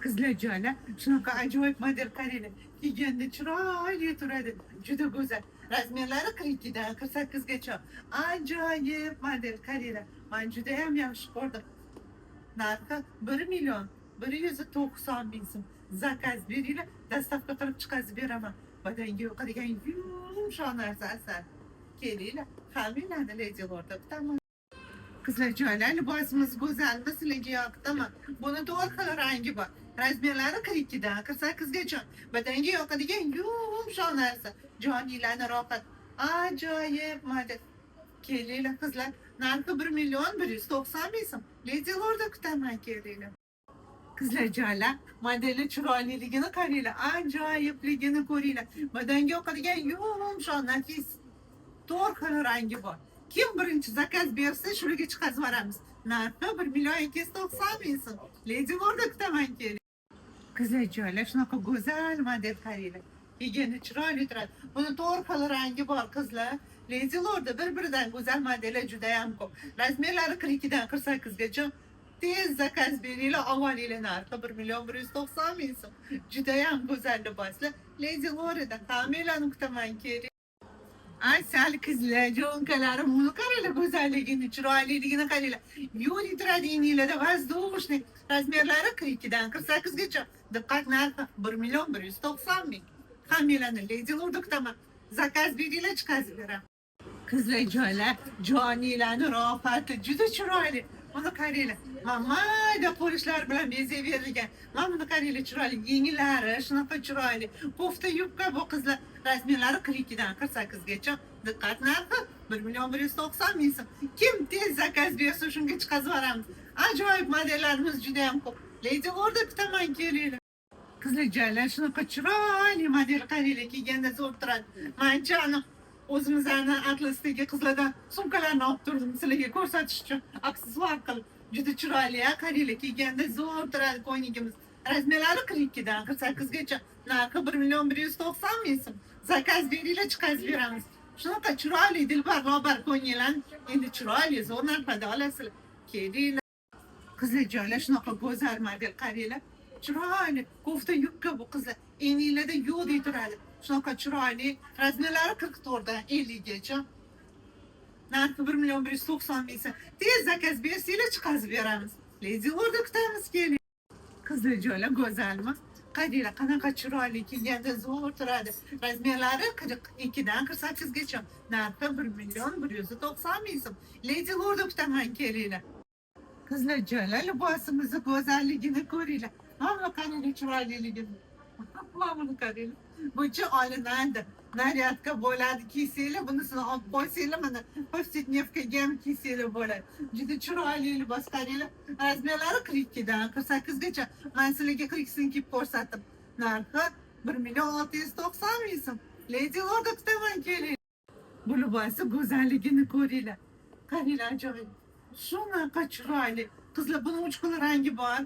Qizlarjonlar, shunaqa ajoyib model, qaranglar. Kiyganda chiroyli turadi. Juda go'zal. Размер lari 42 dan 48 gacha. Ajoyib model, qaranglar. Men juda ham yaxshi ko'rdim. Narxi 1 million 190 ming so'm. Заказ beringlar, доставка qilib chiqazib beraman. Badanga yoqadigan yumshoq narsa, asal. Kelinglar, hammanglarni Lady Lordda kutaman. Qizlarjonlar, libosimiz go'zalmi, sizlarga yoqdimi? Buni to'rt xil rangi bor. Размер lari 42 dan 48 gacha. Badanga yoqadigan yumshoq narsa. Joninglarni rohat. Ajoyib model. Kelinglar, qizlar. Narxi 1 million 190 ming so'm. Lady Lordda kutaman, kelinglar. Qizlarjonlar, modeli chiroyliligini qaranglar, ajoyibligini ko'ringlar. Badanga yoqadigan yumshoq, nafis. To'rt xil rangi bor. Kim birinchi заказ bersa, shularga chiqazib yuboramiz. Narxi 1 million 290 ming so'm. Lady Lordda kutaman, keling. Qizlarjonlar, shunaqa go'zal model, qaranglar. Kiyganda chiroyli turadi. Buni to'rt xil rangi bor, qizlar. Lady Lordda bir-biridan go'zal modellar juda ham ko'p. Размер lari 42 dan 48 gacha. Tez заказ beringlar, olinglar, narxi 1 million 190 ming so'm. Juda ham go'zal liboslar. Lady Lordda hammanglarni kutaman, keling. Asal qizlar, jonkalarim, buni qaranglar, go'zalligini, chiroyliligini qaranglar. Yo'l turadi ininglarda, воздушный. Размер lari 42 dan 48 gacha. Diqqat, narxi 1 million 190 ming. Hammanglarni Lady Lordda kutaman. Заказ beringlar, chiqazib beraman. Qizlarjonlar, joninglarni rohati juda chiroyli. Buni qaranglar. Mana mayda qo'l ishlar bilan bezab berilgan. Mana buni qaranglar, chiroyli yenglari, shunaqa chiroyli. Kofta yubka bu, qizlar. Размер lari 42 dan 48 gacha. Diqqat, narxi 1 million 190 ming so'm. Kim tez заказ bersa, shunga chiqazib yuboramiz. Ajoyib modellarimiz juda ham ko'p. Lady Lordda kutaman, kelinglar. Qizlarjonlar, shunaqa chiroyli model, qaranglar, kiyganda zo'r turadi. Mancha ani o'zimizni atlasdagi qizlardan sumkalarni olib turdim sizlarga ko'rsatish uchun, aksessuar qilib. Juda chiroyli, a, qaranglar, kiyganda zo'r turadi ko'ynagimiz. Размер lari 42 dan 48 gacha. Narxi 1 million 190 ming so'm. Заказ beringlar, chiqazib beramiz. Shunaqa chiroyli dilbar lobar ko'ynaklarni endi chiroyli zo'r narxlarda olasizlar. Kelinglar. Qizlarjonlar, shunaqa go'zal model, qaranglar. Chiroyli kofta yubka bu, qizlar. Eninglarda yo'qdek turadi. Shunaqa chiroyli. Размер lari 44 dan 50 gacha. Narxi 1 million 190 ming so'm. Tez заказ bersanglar, chiqazib beramiz. Lady Lordda kutamiz, keling. Qizlarjonlar, go'zalmi? Qaranglar, qanaqa chiroyli, kiyganda zo'r turadi. Размер lari 42 dan 48 gacha. Narxi 1 million 190 ming so'm. Lady Lordda kutaman, kelinglar. Qizlarjonlar, libosimizni go'zalligini ko'ringlar. Mana buni qaranglar, chiroyliligini. Mana buni qaranglar. Buchi olinadi. Нарядка bo'ladi, kiysanglar, bunisini olib qo'ysanglar, mana повседневка ga ham kiysanglar bo'ladi. Juda chiroyli libos, qaranglar. Размер lari 42 dan 48 gacha. Men sizlarga 42sini kiyib ko'rsatdim. Narxi 1 million 690 ming so'm. Lady Lordda kutaman, keling. Bu libosni go'zalligini ko'ringlar. Qaranglar, ajoyib. Shunaqa chiroyli. Qizlar, buni uch xil rangi bor.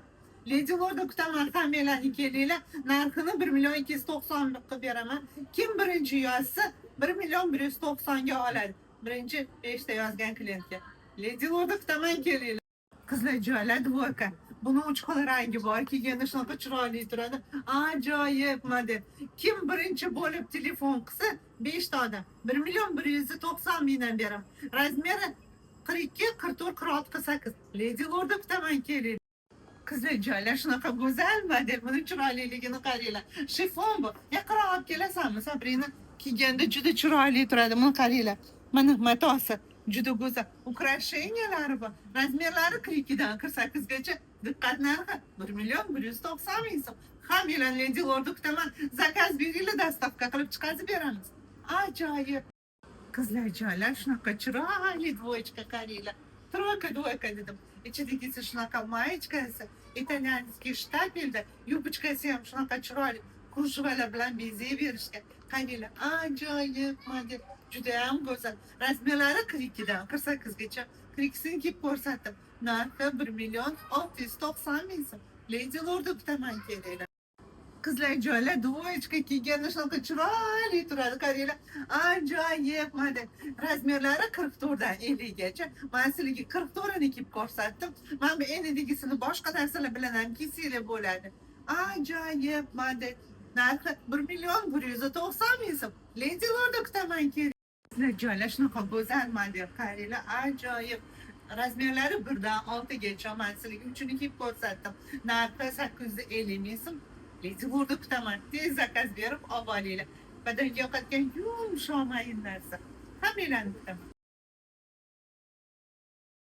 Lady Lordda kutaman, hammanglarni, kelinglar. Narxini 1 million 290 qilib beraman. Kim birinchi yozsa, 1 million 190 ga oladi. Birinchi 5 ta yozgan klientga. Lady Lordda kutaman, kelinglar. Qizlarjonlar, двойка. Buni uch xil rangi bor. Kiyganda shunaqa chiroyli turadi. Ajoyib model. Kim birinchi bo'lib telefon qilsa, 5 ta odam 1 million 190 mingdan beraman. Размер i 42, 44, 46, 48. Lady Lordda kutaman, keling. Qizlarjonlar, shunaqa go'zal model. Buni chiroyliligini qaranglar. Shifon bu. Yaqinroq olib kelasanmi, Sabrina? Kiyganda juda chiroyli turadi. Buni qaranglar. Mana matosi juda go'zal. Украшения lari bor. Размер lari 42 dan 48 gacha. Diqqat, narxi 1 million 190 ming so'm. Hammanglarni Lady Lordda kutaman. Заказ beringlar, доставка qilib chiqazib beramiz. Ajoyib. Qizlarjonlar, shunaqa chiroyli двоечка, qaranglar. Тройка, двойка dedim. Ichidagisi shunaqa маечка si, итальянский штапель da, юбочка si ham shunaqa chiroyli. Кружева lar bilan bezab berishgan. Qaranglar, ajoyib model. Juda ham go'zal. Размер lari 42 dan 48 gacha. 42sini kiyib ko'rsatdim. Narxi 1 million 690 ming so'm. Lady Lordda kutaman, kelinglar. Qizlarjonlar, двоечка kiyganda shunaqa chiroyli turadi, qaranglar. Ajoyib model. Размер lari 44 dan 50 gacha. Man sizlarga 44ini kiyib ko'rsatdim. Mana bu endigisini boshqa narsalar bilan ham kiysanglar bo'ladi. Ajoyib model. Narxi 1 190 000 so'm. Lady Lorda kutaman, kelinglar. Shunaqa go'zal model, qaranglar, ajoyib. Размер lari 1 dan 6gacha. Man sizlarga uchini kiyib ko'rsatdim. Narxi 850 000 so'm. Lady Lorda kutaman. Tez заказ berib olib olinglar. Badanga yoqadigan yumshoq, mayin narsa. Hammanglarni kutaman.